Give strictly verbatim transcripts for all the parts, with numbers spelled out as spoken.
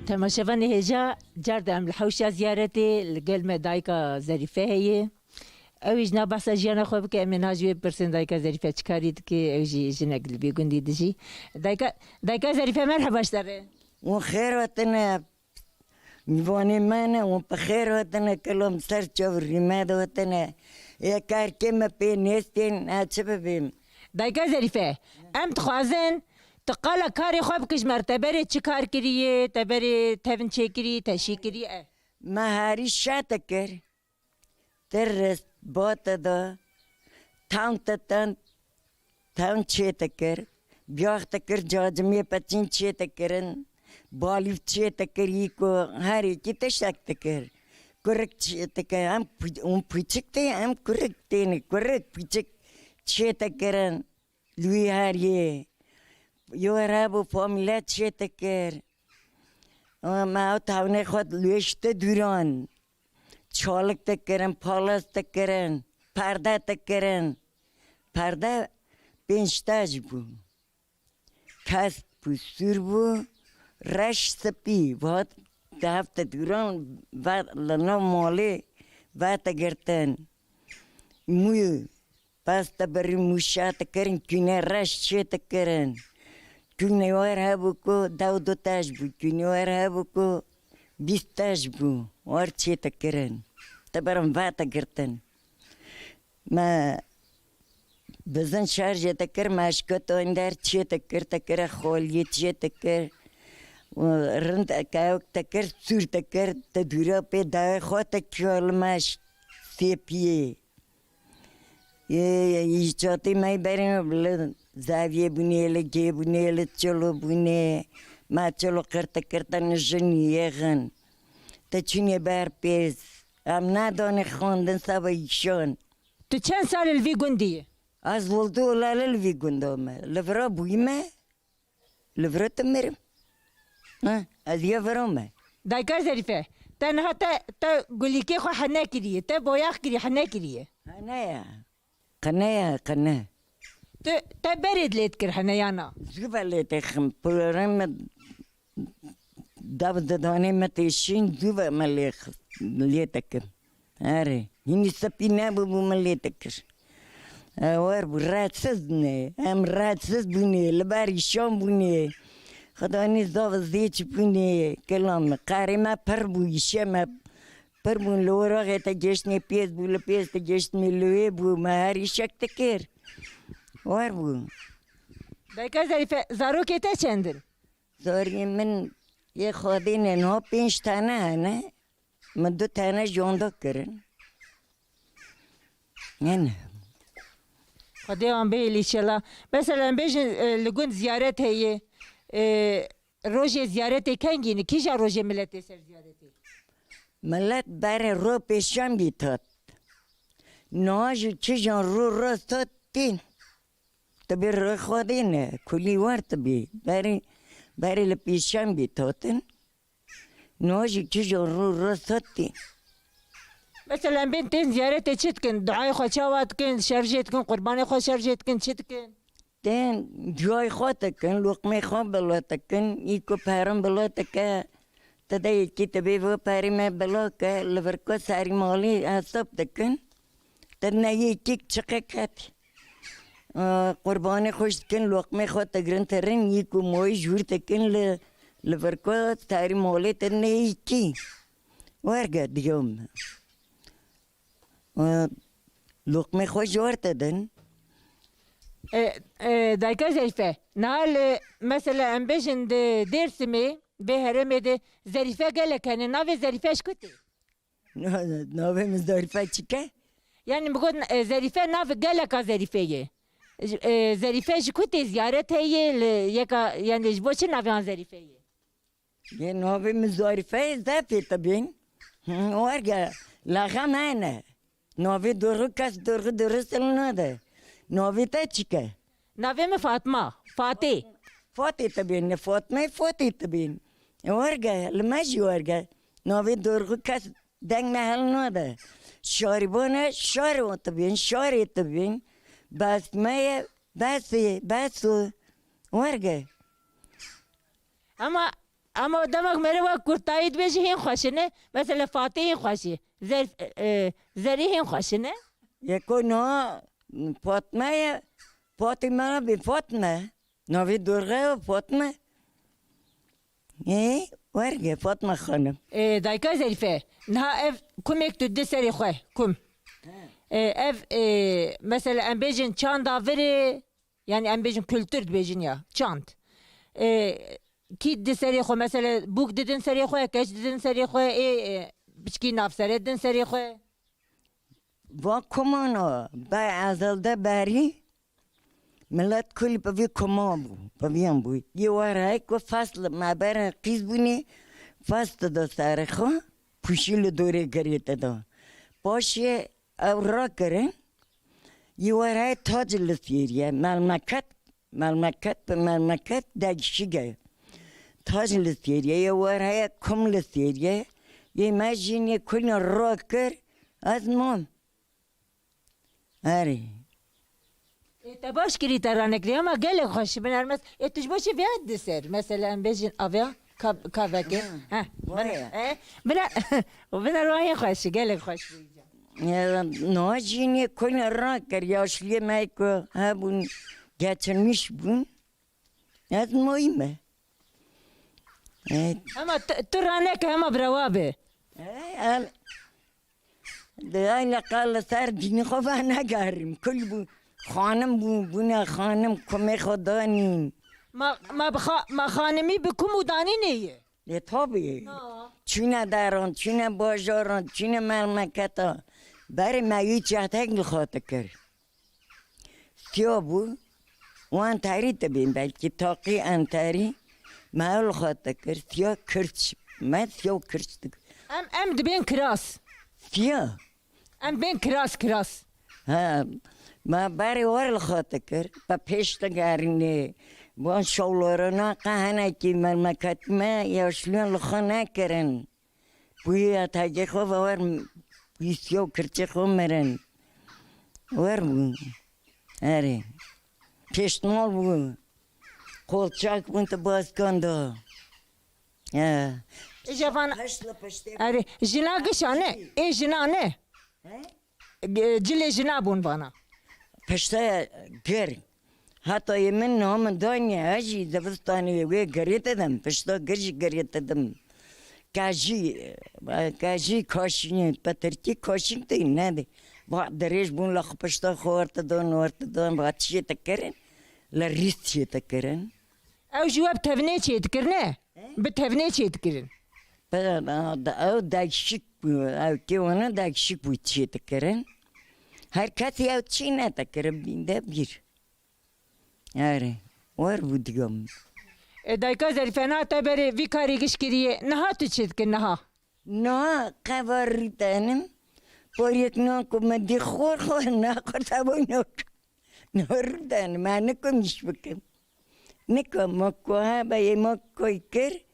Temaşevanê hêja, car de em li hewşa ziyaretê li gel me dayika Zerîfe heye. Ew jî na behsa jiyana xwe bike, em ê niha ji wê bipirsin dayika Zerîfe çi karî dike, ew jî jinek li vî gundî dijî. Dayika, dayika Zerîfe merheba ji te re. Û xêr hatine. Mîvanê me ne, û bi xêr hatine, kilam ser çav rî me de hatine. Ê karkê me pê nêstên, ez çi bibêm? Dayika Zerîfe, em dixwazin tu qala karê xwe bikî ji me re, te berê çi kar kiriye, te berê tevin çêkirî, te şî kiriye? Me harî şa te kir. Te rist, ba te da, tam te ten, tam çê te kir, biyax te kir, cacimê peçîn çê te kirin, balîv çê te kir, yî ku her yekî tiştek te kir. Kurik çê te kir, em pu-, hûn pûçik tê, em kurik têne, kurik pûçik çê te kirin. Li wî heriyê. Yo hebû famîle çê te kir. Ama me ew tewnê xwe li wê ji te dûran. Çalik te kirin, palas te kirin, perde te kirin. Perde pênc tej bû. Kesk bû, sûr bû, reş spî. Vat di hevte dûran ve li nav malê ve te girtin. Mû Pasta birî mûşa dikirin, kûne reş çê dikirin. Kûne wer hebû ku dew du tej bû, kûne wer hebû ku bîst tej bû, wer çê dikirin. Dibirin ve digirtin. Me bizin şerjê dikir, me ji kutayên der çê dikir, dikire xoliyê çê dikir. Û rind kewk dikir, sûr dikir, di dûra pê dawê xwe dikiya li me sêpiyê. Ê, îcatê me berê li zaviyê bûnê, li gê bûnê, li çilo bûnê. Me çilo qirte qirte nijin yêxin. Te çûnê ber pêz. Em nadanê xwendin seba îşan. Tu çend sal li vî gundî yî? Ez wildû lale li vî gunda me. Li vira bûyî me. Li vir tu mirim. Ha, ez yê viro me. Dayika Zerîfe, te niha te, te gulîkê xwe hene kiriye, te boyax kiriye, hene kiriye. Hene ya. Qine ya, qine. Tu, te berê lê dikir hene ya na? Zû ve lê dixim. Pulorên me dev didanê me têşîn, zû ve me lê xist, lê dikim. Erê, hînî sepî nebûbû min lê dikir. E, wer bû, rahatsiz ne. Em rahatsiz bûnê, li ber îşan bûnê. Xidanî zaf zêç bûnê, kilam. Qarê me pir bû, îşê me pir bûn. Li oraxê te geştnê pêz bû, li pêz te geştnê li wê bû. Me her îşek dikir. Wer bû. Dayika Zerîfe, zarokê te çend in? Zariyê min yê Xwedê ne, niha pênc tane hene. Min du tane jonda kirin. Hene. Xwedê wan bihêlî şela. Mesela em bêjin, e, li gund ziyaret heye. E, rojê ziyaretê kengî ne? Kîja rojê milet tê ser ziyaretê? Milet berê ro pêşembî tat. Niha jî kîjan ro rast tat tîn. Tibî rê Xwedê ne, kulî wer tibî. Berî, berî li pêşembî totin. No jî kîjan rû rê sotî. Mesela em bên tên ziyaretê çi dikin? Duayê xwe çawa dikin? Şerjê dikin, qurbanê xwe şerjê dikin, çi dikin? Tên duayê xwe dikin, loqmê xwe bila dikin, î ku perin bila dike, Ti de yekî tibê vê perî me bila ke, li vir ku serî malî hesab dikin. Ti ne yekî çiqe ket. Aa, qurbanê xwe ji dikin, loqmê xwe digirin, tirin yî ku moyî jûr dikin li, li vir ku serî malê ti ne yekî. Werge diyom. Aa, loqmê xwe ji wer didin. E, e, dayika Zerîfe, niha li, mesela em bêjin di Dêrsimê, vê herêmê de Zerîfe gelek hene. Navê Zerîfe ji ku tê? Na-, navê min Zerîfe çike? Yani min got, e, Zerîfe nav geleka Zerîfe ye. J-, e, Zerîfe ji ku tê, ziyaret heye li yeka, yani ji bo çi navê wan Zerîfe ye? Yê navê min Zerîfe ye, zefê tibîn. Hı, werge, laxa me ne. Navê doğru kes doğru dürüst nade. Navê te çike? Navê min Fatma. Fatê. Fatê tibîn, ne Fatme, Fatê tibîn. E, werge, li me jî werge. Navê doğru kes deng me hel nade. Şarîbane, şaro tibîn, şarê tibîn. Besme ye, besê, beso. Werge. Ama Ama demek meriv wek kurtayî dibêjî hîn xweş e, ne? Mesela Fatî hîn xweş e. Zer-, e, Zerî hîn xweş e, ne? Yeko niha Fatme ye. Fatî me nabê Fatme. Navê dorxe ye Fatme. Ê, werge Fatma Xanim. Ê, dayika Zerîfe, niha ev kumêk tu di serê xwe, kum. He. Ê, ev, ê, mesela em bêjin çanda virê, yani em bêjin kultur dibêjin ya, çand. Ê, kî di serê xwe, mesela bûk didin serê xwe, keç didin serê xwe, ê, ê, piçkî navsere didin serê xwe. Va komano, be ezelde berî, milet kulî bi vî koma bû, bi vîyan bû. Yê werayê ku fasl me berên qîz bûnî, fasl da serê xwe, pûşî li dorê girê te da. Paşê ew rakirin, yê werayê tac li sêriye, melmeket, melmeket bi melmeket degşîge. Tac li sêriye, yê werayê kum li sêriye, yê me jînê kulî rakir, ez mam. Erê. Ê, te baş kirî te ranekirî, ama gelek xweş, binermes. Ê, tu ji bo çi vêya di ser? Mesela em bêjin avya ka-, kavekê. Ha, ha, vay bine-, ya. E, bine-, biner wayê xweş, gelek xweş bû. Ya, niha jînê kulî rakir, yaşliyê me ku hebûn, geçirmiş bûn. Ez moyî me. E, Hema tu, tu raneke, hema bira wa be. E, em, di ayna qal li ser dînê xwe venegerîm. Kul bû, xanim bû, bûne xanim, kumê xwe danîn. Ma, ma bi xa-, ma xanimî bi kum û danînê ye? Lê tabi. Ha. Çûne deran, çûne bajaran, çûne memleketa. Berê me wî çehtek li xwe dikir. Siya bû, wan terî dibên, belkî taqî enterî, me ew li xwe dikir, siya kirç, me siya û kirç dikir. Em, em dibên kiras. Siya. Em bên kiras, kiras. He, me berê wer li xwe dikir, me pêş digerînê, wan şawlorana qe henekî memleket me yaşliyan li xwe nekirin. Bûyî ya tecê xwe ve wer, bûyî siya û kirçê xwe mirin. Wer bû. Erê. Pêştmal bû. Kolçak bûn tu baskan da. He. Îja van, Pişt li piştê erê, jina gişa ne? Ê jina ne? He? Ge-, cilê jina bûn vana. Pişte gir. Heta yê min niha min daniye, ez jî divistanê wê girê didim, pişta gir jî girê didim. Kajî, kajî kaşînê, bi tirkî kaşîn tê nedê. Va dirêj bûn la xwe pişta xwe ortidan, ortidan, va çiyê dikirin, la rîst çiyê dikirin. Ew jî we bi tevnê çê dikir, ne? He? Bi tevnê çê dikirin. Bi, ew degşik bû, ew kê wana degşik bû çê dikirin. Her kesî ew çê nedikirin bîn de bîr. Erê, wer bû digam. E, dayika Zerîfe, niha te berê vî karî giş kiriye, niha tu çi dikir niha? Niha qe va rû denim, poriyek nan ku min dî xor xor, naxor te bo nok. Niha rû denim, me nikom iş bikim. Nikom, ma ku hebe yê ma koy kir,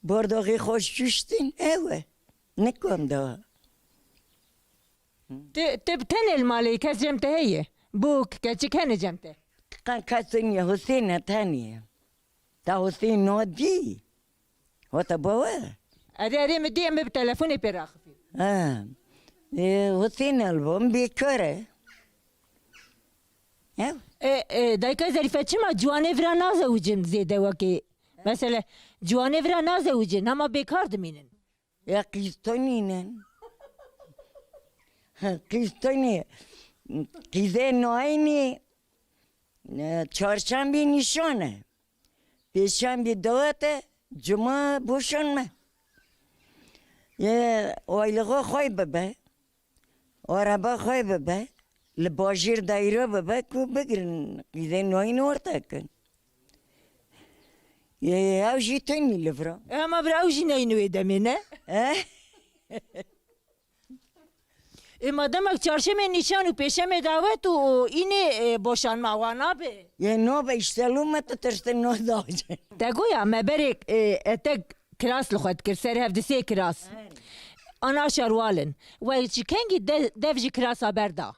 bardaxê xwe şuştin, ew e. Nikom da. Tu, tu bi tenê li malê yî, kes cem te heye? Bûk, keçik hene cem te? Qe kes tune ye, Husên e tenê ye. Te Husên nadî? Hata bawe? Erê, erê, min dî em ê bi telefonê pê raxifîn. Ha. Ê, Husên e li bo min bêkar e. Ew? E, e, dayika Zerîfe, çima ciwanê vira nazewicin zêde wekî? Mesela, ciwanê vira nazewicin, hema bêkar dimînin. Ya qîz tenî ne. Qîz tenî. Qîzê nayînî, e, çarşembê nîşan e. Pêşembê dawet e, cuma boşanma. Ye, aylığa xwe bibe. Araba xwe bibe, li bajêr dayra bibe ku bigirin, qîzên nayîn ortekin. Yê ew jî tenî li vir a. E, hema bir ew jî neyni wê demê, ne? E? E, ma demek çarşemê nîşan û pêşemê dawet û, û înê, e, boşanma wa nabe. Yê nabe, îşte lo me tu tirsin no dawce. Te goya me berê, e, etek kiras li xwe dikir, ser hev di sê kiras. Ana şarwalin. We ji kengî de-, dev ji kirasa berda?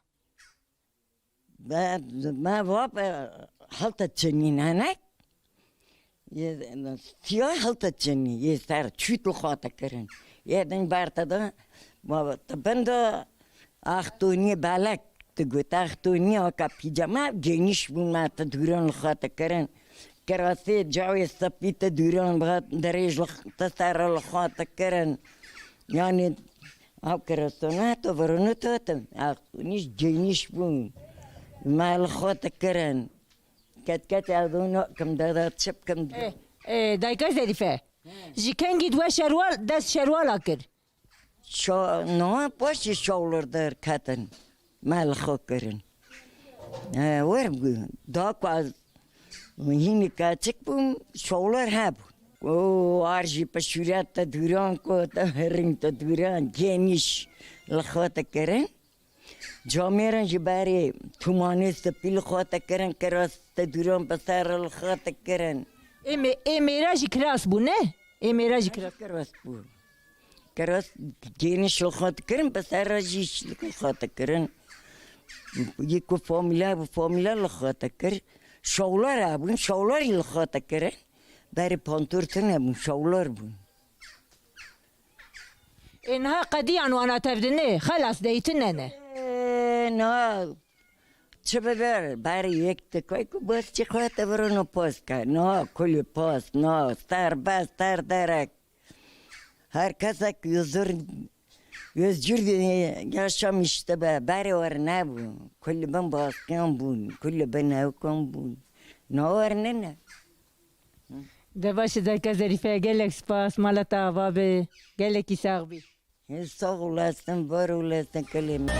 Be-, me va be, hewta çinîn hene. Yê siya hilta çinî, yê ser çût li xwe te kirin. Yê din ber te da, ma te bin da axtoniyê belek, tu got axtoniya ka pîcama geniş bûn, ma te dûran li xwe te kirin. Kirasê cawê sepî te dûran bi derêj li x-, te ser li xwe te kirin. Yani, ew kirasona to virûnû to te, axtonî geniş bûn. Ma li xwe te kirin. Ket ket ez û nakim, deda çi bikim? E, e, dayika Zerîfe, ji kengî di we şerwal, dest şerwala kir? Şa-, niha paşê şawlir derketin, me li xwe kirin. E, wer bû, da ku ez hînî keçik bûm, şawlir hebû. Û ar jî pişûret te dûran ku te ring te dûran, genîş li xwe te kirin. Camêran ji berê tumanê spî li xwe te kirin, kiras te dûran bi ser li xwe te kirin. Ê mê-, ê mêra jî kiras bû, ne? Ê mêra jî kiras. Kiras bû. Kiras gêniş li xwe te kirin, bi ser re jî li xwe te kirin. Yê ku famîle bû, famîle li xwe te kir. Şawlar hebûn, şawlar jî li xwe te kirin. Berê pantor tune bûn, şawlar bûn. Ê niha qediyan wana tevdinê, xelas deytine ne. Ê, niha çi biber, berê yek tikay ku bes çi xwe te virûno poz ke. Niha kulî poz, niha serbest, ser derek. Her kesek özür, özgür yaşamıştı be. Berê wer nebû. Kulî bin baskiyan bûn, kulî bin hewkan bûn. Niha wer nene. De baş e, dayika Zerîfe, gelek spas, mala te ava be, gelekî sax bî. Sağ olasın, var olasın, kelime.